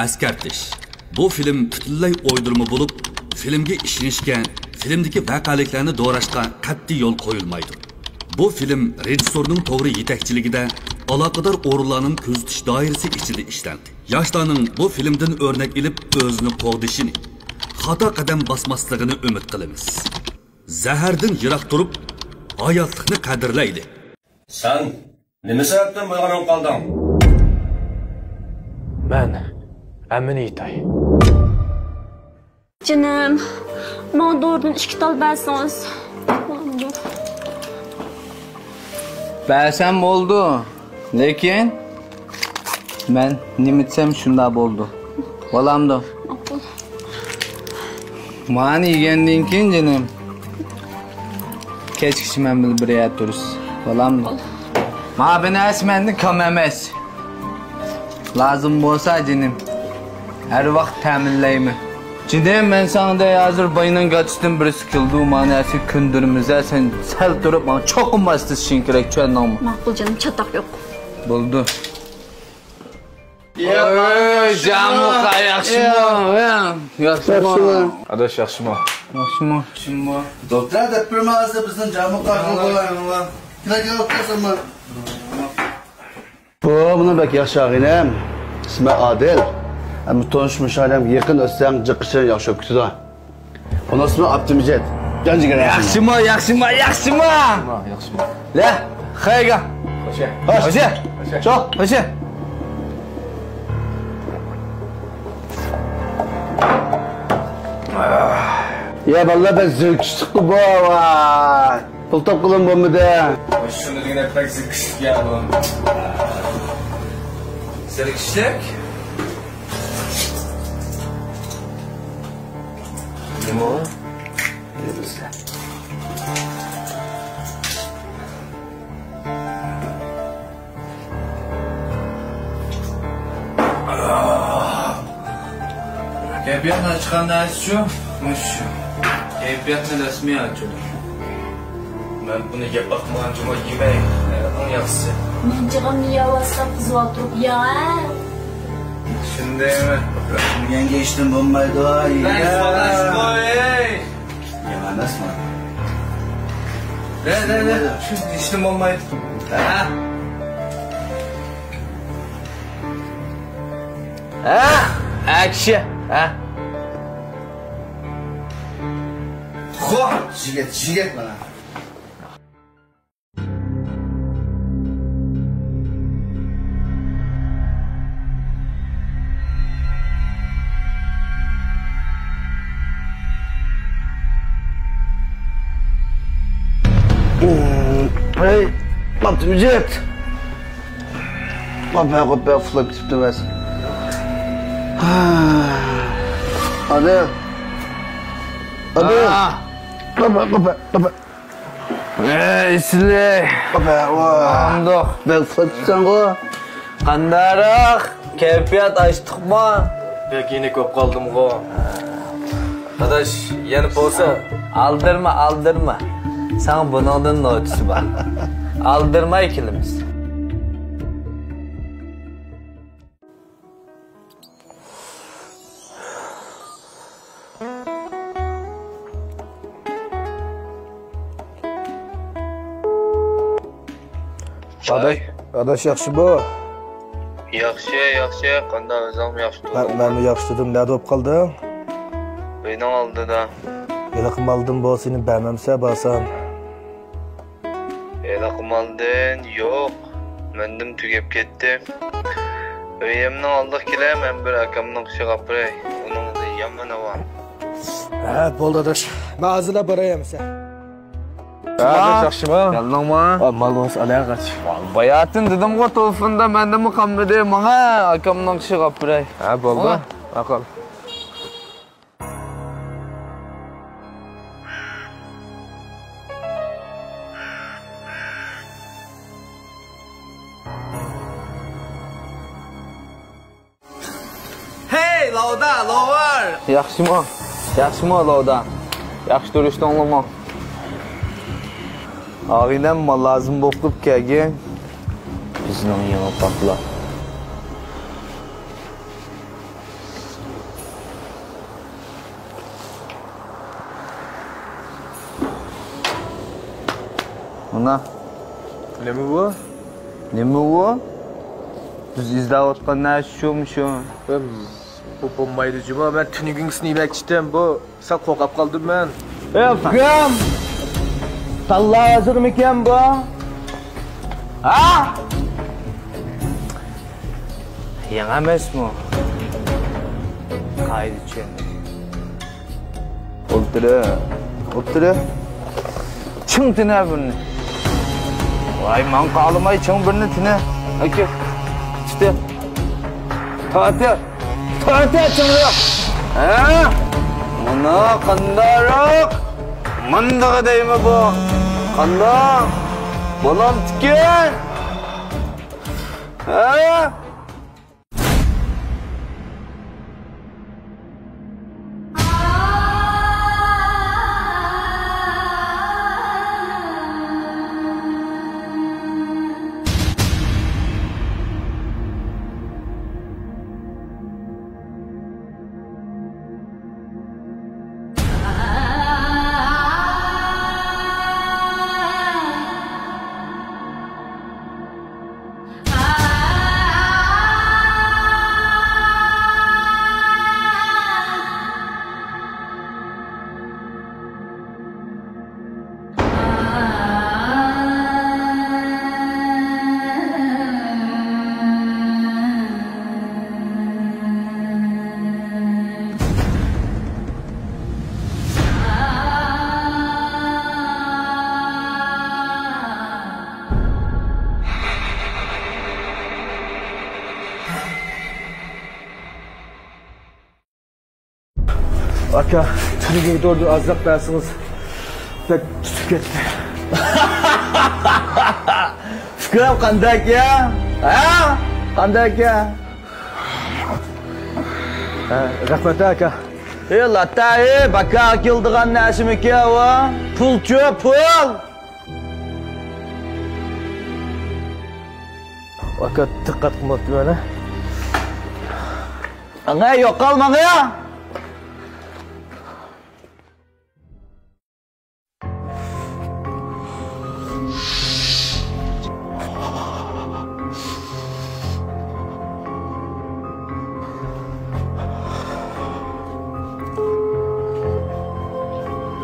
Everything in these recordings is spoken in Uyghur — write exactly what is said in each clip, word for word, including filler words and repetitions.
ئەسكەرتىش: بۇ فىلىم پۈتۈنلەي ئويدۇرما بولۇپ، فىلىمگە ئىشىنىشكە، فىلىمدىكى ۋەقەلىكلەرنى دوراشقا قەتئىي يول قويۇلمايدۇ. بۇ فىلىم رېژىسسورنىڭ توغرا يېتەكچىلىكىدە ئالاقىدار ئورۇنلارنىڭ كۆزىتىش دائىرىسى ئىچىدە ئىشلەندى. ياشلارنىڭ بۇ فىلىمدىن ئۆرنەك ئېلىپ ئۆزىنى قوغدىشىنى، خاتا قەدەم باسماسلىقىنى ئۈمىد قىلىمىز. زەھەردىن يىراق تۇرۇپ، ھاياتلىقنى قەدىرلەيلى. سەن نېمە سەۋەبتىن بۇيغىنىپ قالدىڭ؟ مەن ھەممىنى ئېيتاي. جېنىم، ماڭا دورىدىن ئىككى تال بەرسىڭىز. بەرسەم بولىدۇ، لېكىن مەن نېمە دېسەم شۇنداق بولىدۇ. بولامدۇ؟ ماقۇل. مانى يېگەندىن كېيىن جېنىم، كەچكىچە مەن بىلەن بىر يەردە تۇرىسىز. بولامدۇ؟ مانا بۇ نەرسە مەندىن كەم ئەمەس. لازىم بولسا جېنىم، ھەر ۋاقىت تەمىنلەيمەن. جېنىم، مەن ساڭا دەي، ھازىر باينىڭ گاچىسىدىن بىرسى كېلىدۇ، مانا نەرسە كۆندۈرىمىز-ە، سەن سەل تۇرۇپ ماڭا چوقۇم ماستىشىڭ كېرەك، چۈشەندىڭمۇ؟ ماقۇل جېنىم، چاتاق يوق. بولدى. ئەي، جامۇقا، ياخشىمۇ؟ ياخشىمۇ؟ ئاداش، ياخشىمۇ؟ ياخشىمۇ؟ ياخشىمۇ؟ دوكتور دەپ بېرىمەن ھازىر بىزنىڭ جامۇقا. كېلە، كېلە، ئولتۇرسىمۇ؟ بۇ، بۇنى بەك ياخشى ئاغىنەم. ئىسمى ئادىل. ئەمما تونۇشمۇش ئادەم يېقىن ئۆتسەڭ جىققىچە ياخشى بولۇپ كېتىدۇ. بۇنىڭ ئىسمى ئاپتىمىجەت. جان جىگەر. ياخشىمۇ، ياخشىمۇ، ياخشىمۇ؟ ياخشىمۇ. لە، خەيگە. خوش. خوش. خوش. چوق، خوش. يا بالىلار، بەك زېرىكىشلىققۇ بۇ، ۋاي. پۇل تاپقىلىمۇ بولمىدى. شۇنى دېگىنە بەك زېرىكىشلىك يا بۇ. زېرىكىشلىك؟ نېمە ئۇ؟ كەيپىياتنى ئاچقان نەرسىچۇ؟ مۇشۇ. كەيپىياتنى رەسمىي ئاچىدۇ. مەن بۇنى يەپ باقمىغان جۇمۇ يېمەي، ئەڭ ياخشىسى. مەن جىغىمنى يەۋالسام قىزىۋاتۇرۇپ يەڭ. شۇندايمۇ؟ يەڭگە ئىشتىن بولمايدۇ، يېگەن. يېڭى ئەمەسمۇ؟ نە، نە، نە. شۇ ئىشتىن بولمايدۇ. ھە؟ ھە؟ ھە، كىشى. ھە؟ خو، جىگىت، جىگىت مانا. ھەي، ماپتىمجىت. قاپە، قاپە، ئۇخلاپ كېتىپتۇ بەس. ئادىل. ئادىل. قاپە، قاپە، قاپە. ئەي، ئېسىلى. قاپە، ۋا. قانداق؟ بەك ئۇخلاپ كېتىپسەنغۇ. قانداقراق؟ كەيپىيات ئاشتۇقمۇ؟ بەك يېنىك بولۇپ قالدىمغۇ. ئاداش، يەنە بولسا. ئالدىرىما، ئالدىرىما. ساڭا بۇنىڭدىن نوچىسى بار. ئالدىرىماي كېلىمىز. ئاداش، ئاداش ياخشىمۇ؟ ياخشى، ياخشى. قانداق، ئۆزۈڭمۇ ياخشى تۇردۇڭمۇ؟ مەنمۇ ياخشى تۇردۇم. نەدە بولۇپ قالدىڭ؟ ئۆينىڭ ئالدىدا. ھېلىقى مالدىن بولسا سېنى بەرمەمسە بارسام. ھېلىقى مالدىن يوق. مەندىن تۈگەپ كەتتى. ئۆيۈمنىڭ ئالدىغا كېلە، مەن بىر ئاكامنىڭ قېشىغا ئاپىراي. ئۇنىڭ يامان ھاۋا. ھە، بولدى ئاداش. مەن ھازىرلا باراي ئەمىسە. ھە، ئاداش ياخشىمۇ؟ كەلدىڭمۇ؟ ئا، مال بولسا ئالايغاچ. باياتىن دېدىمغۇ تېلېفوندا، مەندىنمۇ قالمىدى. ماڭا ئاكامنىڭ قېشىغا ئاپىراي. ھە، بولدى. ماڭا. ماقۇل. ھەي، لاۋدا، لاۋار! ياخشىمۇ؟ ياخشىمۇ، لاۋدا؟ ياخشى تۇرۇشتۇڭلىمۇ؟ ئاغىنەم مۇلازىم بوقۇپ كەلگىن. بىزنىڭ يېڭى پاخلا. مانا. نېمە بۇ؟ نېمە بۇ؟ بىز ئىزدەۋاتقان نەرسە شۇمۇ شۇ؟ بۇ بولمايدۇ جۇما، مەن تۈنۈگۈنكىسىنى يېمەكچىدىم، بۇ سەل قورقۇپ قالدىم مەن. ئۆپكەم! تاللا ھازىرمىكەن بۇ؟ ھا؟ يېڭى ئەمەسمۇ؟ قائىدىچى. ئولتۇرە، ئولتۇرە. چىڭ تىنە بىرنى. ۋاي، ماڭا قالماي چىڭ بىرنى تىنە. ئاكا، تۇتە. تارتە، تارتە چىڭراق. ھە؟ مانا قانداقراق؟ ماندىغا دەيمە بۇ. قانداق؟ بولامتىكەن؟ ھە؟ ئاكا، تۈنۈگۈن دورىدىن ئازراق بەرسىڭىز، بەك تۇتۇپ كەتتى. ئۇكام، قانداق يا؟ ھە؟ قانداق يا؟ ھە، رەھمەت، ئاكا. ئى، لاتا، ئى، باكاغا كېلىدىغان نەرسىمىكەن ئۇ؟ پۇلچۇ، پۇل! ئاكا، دىققەت قىلماپتىمەن، ھە؟ ماڭا يوقال، ماڭا!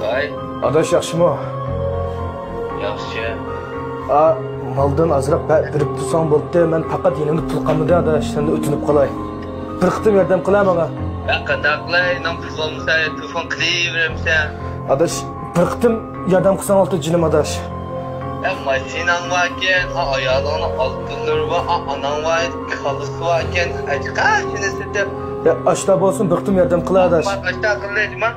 ۋاي. ئاداش، ياخشىمۇ؟ ياخشى. ئا، مالدىن ئازراق بە-، بېرىپ تۇرساڭ بولدى. مەن پەقەت يېنىمدا پۇل قالمىدى، ئاداش. سەندىن ئۆتۈنۈپ قالاي. بىر قېتىم ياردەم قىلە ماڭا. يا، قانداق قىلاي؟ ئېنىڭ پۇل بولمىسا، تېلېفون قىلىۋېرەمسەن. ئاداش، بىر قېتىم ياردەم قىلساڭ بولدى جېنىم ئاداش. يا، ماشىناڭ باركەن، ئا، ئايالىڭنىڭ ئالتۇنلىرى بار، ئا، ئاناڭ بار، كالىسى باركەن، ئەتىقا شۇنى سېتىپ. يا، ئاشتا بولسۇن، بىر قېتىم ياردەم قىلە ئاداش. ئاشتا قىلدى، جۇما.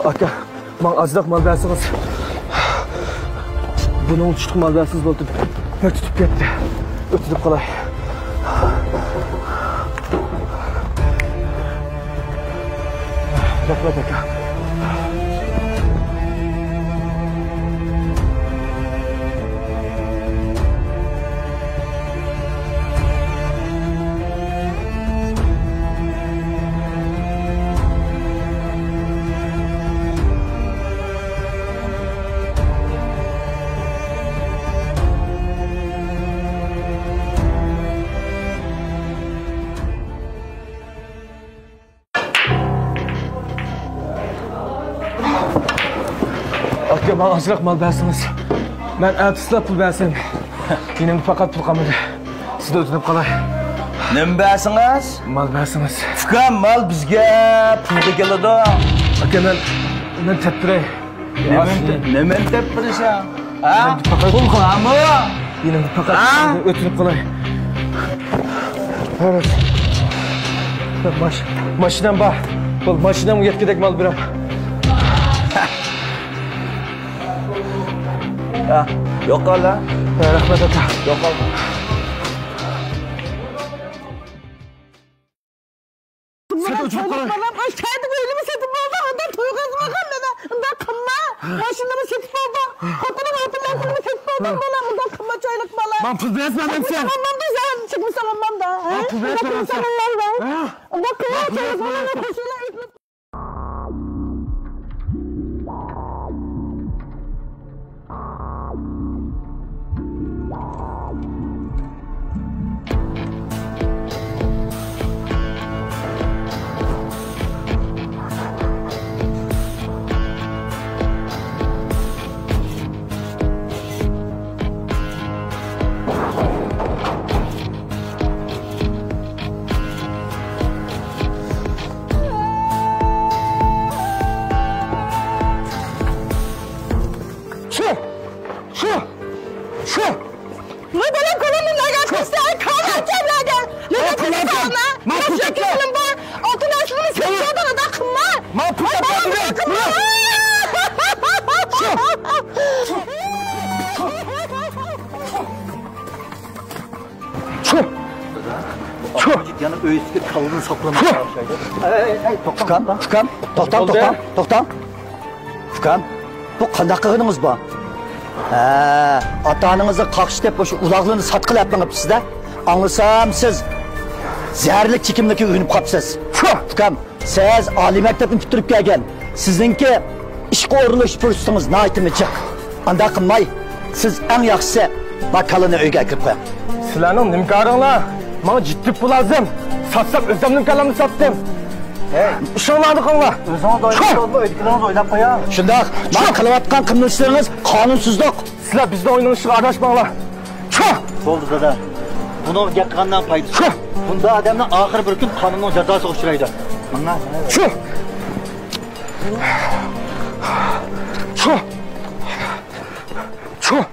ئاكا، ماڭا ئازراق مال بەرسىڭىز. بۇنىڭ تۇتۇق مال بەرسىڭىز بولدى. بەك تۇتۇپ كەتتى. ئۆتۈنۈپ قالاي. رەھمەت، ئاكا. ئاكا، ماڭا ئازراق مال بەرسىڭىز. مەن ئەتىسىلا پۇل بەرسەم. يېنىمدا پەقەت پۇل قالمىدى. سىزدىن ئۆتۈنۈپ قالاي. نېمە بەرسىڭىز؟ مال بەرسىڭىز. ئۇكام، مال بىزگە پۇلغا كېلىدۇ. ئاكا، مەن، مەن تەپتىرەي. نېمىنى تە-، نېمىنى تەپتىرىسەن؟ ھە؟ پۇل قىلامۇ؟ يېنىمدا پەقەت ھە؟ ئۆتۈنۈپ قالاي. ماش-، ماشىنام بار. بول، ماشىنامغا يەتكۈدەك مال بېرەم. ھە، يوقال ھە. ھە، رەھمەت ئاكا. يوقال. سەت ئۆچۈرۈپ قاراڭ. بالام، ئاشتەدە ئۆينىمۇ سېتىپ بولدۇڭ، ئۇنداق توي قىلمىغان مانا، ئۇنداق قىلما. ماشىنىمۇ سېتىپ بولدۇڭ، خوتۇنۇڭ ئاپىلارنىمۇ سېتىپ بولدۇڭ، بالام، ئۇنداق قىلما، چايلىق بالا. ماڭا پۇل بېرەسىز، مەن ئەمسە. چىقمىساڭ ئالمامدا، ھە؟ ماڭا پۇل بېرەسىز، مەن ئەمسە. ئۇنداق قىلما، چايلىق بالا. شۇ! شۇ! شۇ! نۇردەلەن قولۇمنى لەگەن قىلسا، ئاي، كاللاچام لەگەن! لەگەن قىلسا، ما پۇل تاپتىم! ما پۇل تاپتىم! ئالتۇن ئەسلىنى سېتىۋالدىڭ، ئۇنداق قىلما! ما پۇل تاپتىم! شۇ! شۇ! شۇ! يەنە ئۆي ئۈستىگە كاللىنى ساپلىماققا ئوخشايدۇ. ئەي، ئەي، ئەي، توختاڭ، ئۇكام، توختاڭ. ئۇكام، توختاڭ، توختاڭ، توختاڭ. ئۇكام، بۇ قانداق قىلغىنىڭىز بۇ؟ ھە، ئاتا-ئانىڭىزنى قاقشىتىپ، مۇشۇ ئۇلاغلىرىنى ساتقىلى ئەپ مېڭىپسىز-دە. ئاڭلىسام، سىز زەھەرلىك چېكىملىككە ئۆگىنىپ قاپسىز. شۇ! ئۇكام، سىز ئالىي مەكتەپنى پۈتتۈرۈپ كەلگەن. سىزنىڭكى ئىشقا ئورۇنلىشىش پۇرسىتىڭىز ناھايىتىمۇ جىق. ئانداق قىلماي، سىز ئەڭ ياخشىسى، ما كالىنى ئۆيگە ئەكىرىپ قويۇڭ. سىلەرنىڭ نېمە كارىڭلار؟ ماڭا جىددىي پۇل لازىم. ساتسام ئۆزۈمنىڭ كالامنى ساتتىم. ھەي. ئىشىڭلارنى قىلىڭلار. ئۆزىڭىز ئويلاپ بولما، ئۆيدىكىلىرىڭىزنى ئويلاپ قويۇڭ. شۇنداق. ماڭا قىلىۋاتقان قىلمىشلىرىڭىز قانۇنسىزلىق. سىلەر بىزنىڭ ئوينىڭ ئىشىغا ئارىلاشماڭلار. چىق! بولدى دادا. بۇنىڭغا گەپ قىلغاننىڭ پايدىسى يوق. چىق! بۇنداق ئادەملەر ئاخىرى بىر كۈن قانۇننىڭ جازاسىغا ئۇچرايدۇ. ماڭا. چىق! چىق! چىق!